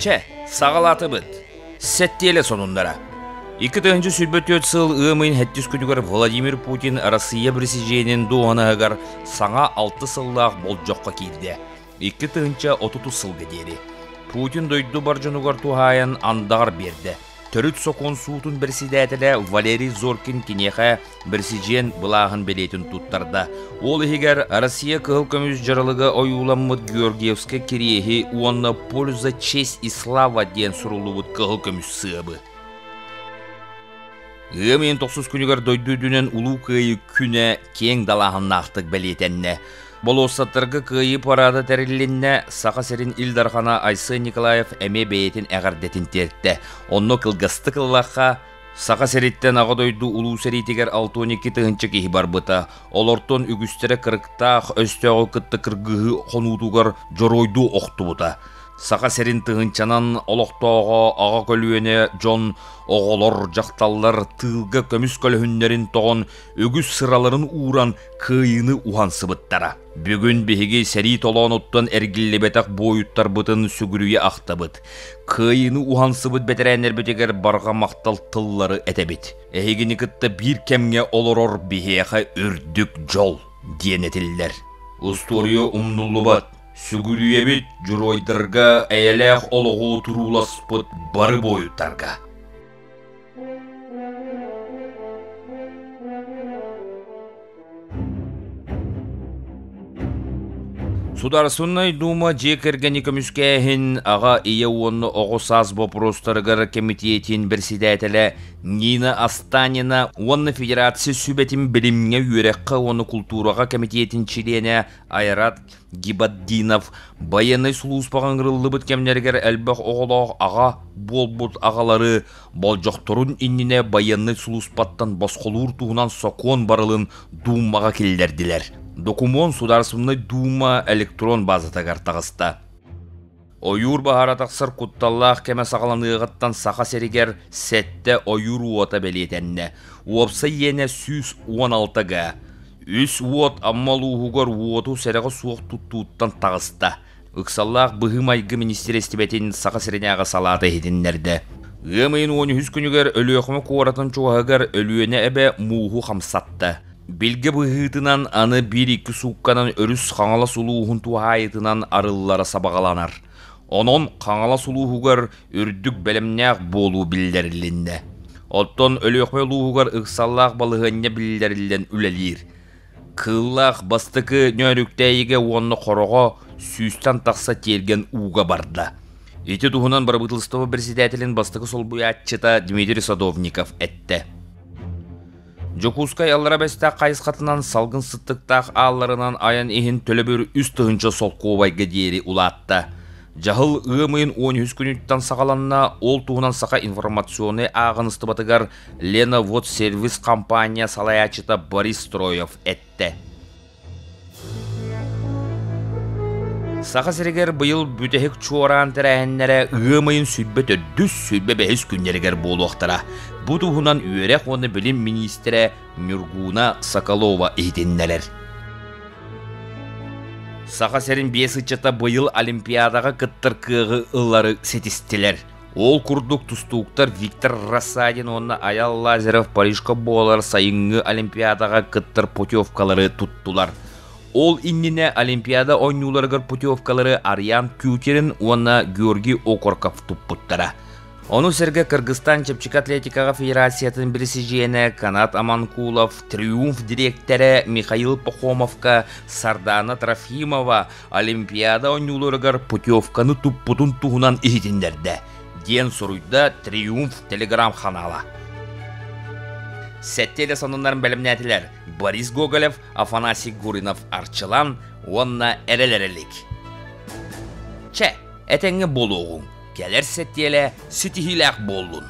Чэ, саҕалаатыбыт. Сэттиэлэ сонуннара. 2024 сыл ыам ыйын сэттис күнүгэр Владимир Путин Россия Президенин дуоһунаһыгар саҥа алты сыллаах болдьоххо киирдэ. 2030 сылга диэри. Путин дойду бар дьонугар туһаайан андаҕар биэрдэ. Төрүт сокуон суутун бэрэссэдээтэлэ Валерий Зоркин киниэхэ бэрэсидьиэн былааһын бэлиэтин туттарда. Ол иһигэр Россия кыһыл көмүс дьаралыга ойууламмыт Георгиевскай кириэһи уонна «Польза, честь и слава» диэн суруллубут кыһыл көмүс сыабы. Ыам ыйын тохсус күнүгэр дойду үрдүнэн Улуу Кыайыы күнэ киэҥ далааһыннаахтык бэлиэтэннэ. Болуоссаттарга Кыайыы параада тэрилиннэ, Саха сирин Ил Дархана Айсен Николаев эмиэ бэйэтин эҕэрдэтин тиэртэ. Онно кылгастык ыллахха, Саха сириттэн Аҕа дойду Улуу сэриитигэр 62 тыһыынча киһи барбыта. Олортон үгүстэрэ кырыктаах өстөөҕү кытта кыргыһыы хонуутугар дьоруойдуу охтубута. Саха сирин тыһыынчанан олохтооҕо аҕа көлүөнэ дьон, оҕолор, дьахталлар тыылга көмүс көлөһүннэрин тоҕон, үгүс сыраларын ууран кыайыыны уһансыбыттара. Бүгүн биһиги сэрии толоонуттан эргиллибэтэх буойуттарбытын сүгүрүйэ ахтабыт. Кыайыыны уһансыбыт бэтэрээннэрбитигэр барҕа махтал тыллары этэбит. Эһигини кытта биир кэмҥэ олорор биһиэхэ үрдүк дьол, диэн этиллэр. Устуоруйа умнуллубат. Сүгүрүйэбит дьоруойдарга эйэлээх олоҕу турууласпыт бары буойуттарга. Судаарыстыбаннай Дума дьиэ кэргэни көмүскээһин, аҕа, ийэ уонна оҕо саас боппуруостарыгар кэмитиэтин бэрэссэдээтэлэ Нина Останина уонна Федерация Сүбэтин билимҥэ, үөрэххэ уонна култуураҕа кэмитиэтин чилиэнэ Айрат Гибатдинов байыаннай сулууспаҕа ыҥырыллыбыт кэмнэригэр элбэх оҕолоох аҕа буолбут аҕалары болдьохторун иннинэ байыаннай сулууспаттан босхолуур туһунан сокуон барылын Дуумаҕа киллэрдилэр. Докумуон Судаарыстыбаннай Дуума электрон базатыгар таҕыста. Ойуур баһаара тахсар кутталлаах кэмэ саҕаланыаҕыттан Саха сиригэр сэттэ ойуур уота бэлиэтэннэ. Уопсай иэнэ 116 га. Үс уот Амма улууһугар уоту сэрэҕэ суох туттууттан таҕыста. Ыксаллаах быһыы-майгы министиэристибэтин Саха сиринээҕи салаата иһитиннэрдэ. Ыам ыйын 13 күнүгэр Өлүөхүмэ куоратын чугаһыгар Өлүөнэ эбэ мууһу хамсатта. Билгэ быһыытынан аны биир-икки суукканан өрүс Хаҥалас улууһун туһаайытынан арыллара сабаҕаланар. Онон Хаҥалас улууһугар үрдүк бэлэмнээх буолуу биллэрилиннэ. Оттон Өлүөхүмэ улууһугар ыксаллаах балаһыанньа биллэриллэн үлэлиир. Кыыллаах бастакы Нөөрүктээйигэ уонна Хороҕо сүүстэн тахса тиэргэн ууга барда. Ити туһунан бырабыыталыстыба председателин бастакы солбуйааччыта Дмитрий Садовников эттэ. Дьокуускай Аллара Бэстээх хайысхатынан салгын сыттыктаах аалларынан айан иһин төлөбүр 3 тыһыынча солкуобайга диэри улаатта. Дьаһал ыам ыйын 13 күнүттэн саҕаланна, ол туһунан Саха информационнай ааҕыныстыбатыгар Лена Вот сервис компания салайааччыта Борис Строев эттэ. Саха сиригэр быйыл бүтэһик чуораан тэрээһиннэрэ ыам ыйын 24-үс, 25 күннэригэр буолуохтара. Бу туһунан үөрэх уонна билим миниистирэ Нюргуна Соколова иһитиннэрэр. Саха сирин биэс ыччата быйыл Олимпиадаҕа кыттар кыаҕы ылары ситистилэр. Ол курдук тустууктар Виктор Рассадин уонна Аял Лазарев Парижка буолар сайыҥҥы Олимпиадаҕа кыттар путевкалары туттулар. Ол иннинэ Олимпиада оонньууларыгар путевкалары Ариан Кютерин уонна Георгий Окорков туппуттара. Ону сэргэ Кыргызстан чэпчэки атлетикаҕа федерациятын бирисидьиэнэ Канат Аманкулов, Триумф дириэктэрэ Михаил Пахомовка Сардана Трофимова Олимпиада оонньууларыгар путевканы туппутун туһунан иһитиннэрдэ, диэн суруйда Триумф телеграм-ханаала. Сэттиэлэ сонуннарын бэлэмнээтилэр Борис Гоголев, Афанасий Гуринов Арчылан уонна Эрэл Эрэлик. Чэ, этэҥҥэ буолуоҕуҥ, кэлэр сэттиэлэ ситиһиилээх буоллун!